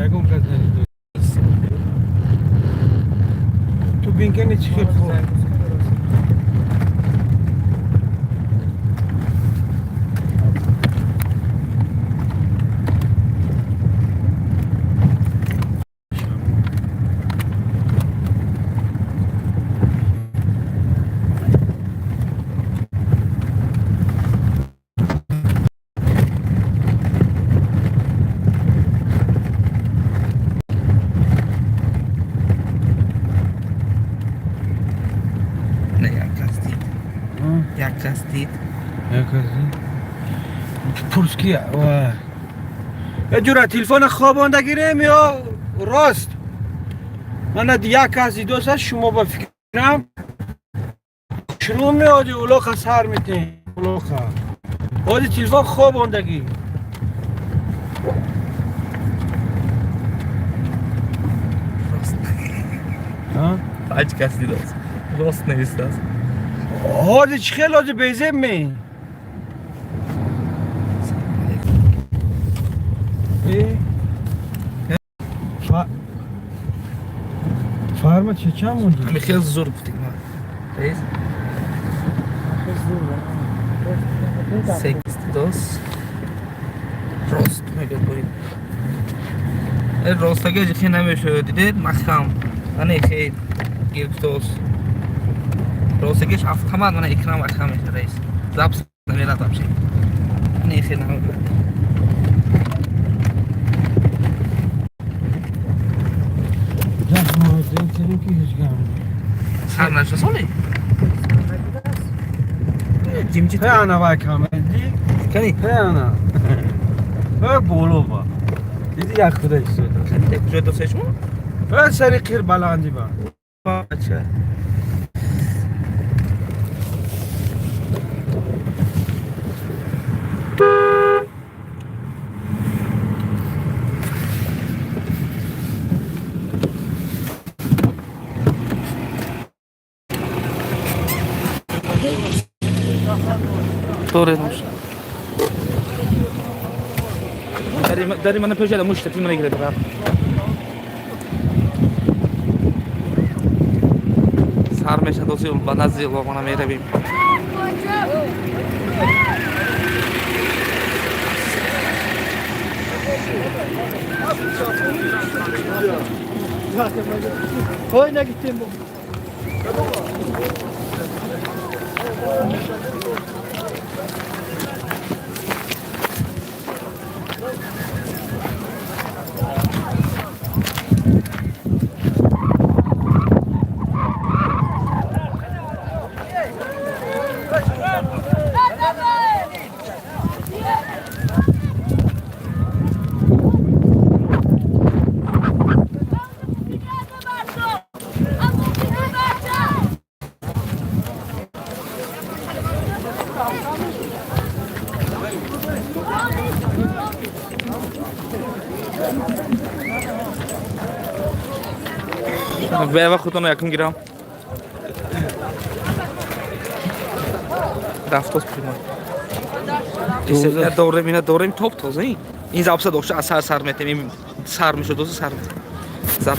Ягон кас надид. Ту бинкани чӣ хел хоб. Не, як кас дид. Як кас дид. Як кас дид. Пурски. Е ҷура, телефона хобонда гирем ё рост? Мана як кас дидоса, шумо ба фикрам шурӯъ меоди, улоқа сар метем, улоқа. Оди телефон хобондагӣ. Рост. Панҷ кас дидааст. Рост навистааст. Ҳози чӣ хел ҳози безеб ме? Э? Фарма чӣ чанд монди? Ҳами хел зур гуфтик ма. Раис? Се кас дидааст. Рост мегӯяд бои. Э, ростага ҷихе намешавад, дидед? Маҳкам. Ане хел гирифтааст. Ростагиш автомат мана экран маҳкам мешавад, раис. Запись намерад вообще. Ане хел намерад. Ки ҳеҷ гап. Сар нашуда соли? Ҷимҷит. Ана вай камеди. Кани? Ана. Э, боло ба. Диди, як худа истода. Кани, куҷои досаи шумо? Э, сари қир баланди ба. Бача. Доред муш. Дари мана пешада муш тепи мана гиред рафт. Сар мешад ози ба назди Улоғона меравим. Koy gittim bu. Бева худтонро якум гирам. Рафтоз прима. Ина дорем, ина дорем, топ тоза. Ин записа дошта аз сар сар метем. Ин сар мешуд, доза сар метем.